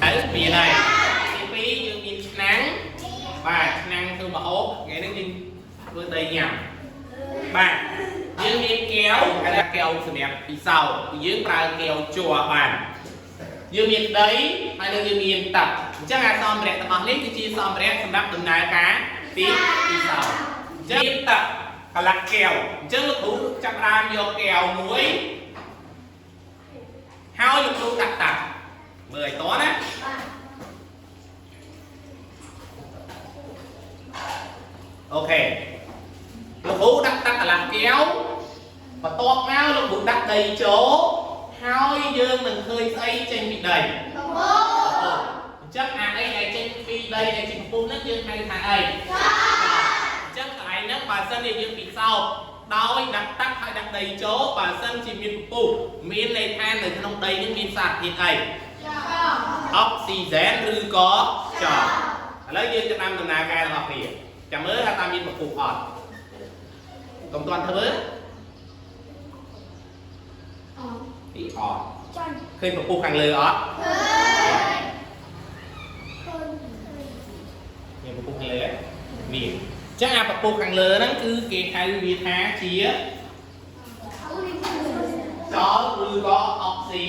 ហើយមានហើយទី2យើងមានឆ្នាំងបាទឆ្នាំងធ្វើម្ហូបថ្ងៃនេះយើងធ្វើដីញ៉ាំបាទយើងមានកែវគេថាកែវសម្រាប់ពិសោធន៍យើងប្រើកែវជ័របានយើងមានដីហើយនឹងយើងមានទឹកអញ្ចឹងអាសម្ភារៈទាំងអស់នេះគឺជាសម្ភារៈសម្រាប់ដំណើរការពីពិសោធន៍អញ្ចឹងមានទឹកកន្លះកែវអញ្ចឹងលោកគ្រូចាប់ផ្ដើមយកកែវមួយហើយលោកគ្រូដាក់ទឹកមើលឲ្យតណា អូខេលោកគ្រូដាក់ទឹកកន្លះកែវបន្ទាប់មកលោកគ្រូដាក់ដីចូលហើយយើងនឹងឃើញស្អីចេញពីដីពពុះអញ្ចឹងអាអីដែលចេញពីដីដែលជាពពុះហ្នឹងយើងហៅថាអីអញ្ចឹងកន្លែងហ្នឹងបើសិនជាយើងពិសោធន៍ដោយដាក់ទឹកហើយដាក់ដីចូលបើសិនជាមានពពុះមានន័យថានៅក្នុងដីហ្នឹងមានសារធាតុអីអុកស៊ីហ្សែនឬក៏ចော်ឥឡូវយើងจะតាមដំណើរការរបស់គ្នាចាំមើលថាតើមានពពុះអត់កុំទាន់ធ្វើទីអត់ឃើញពពុះខាងលើអត់មានពពុះខាងលើមានអញ្ចឹងអាពពុះខាងលើហ្នឹងគឺគេហៅវាថាជាចលឬក៏អុកស៊ី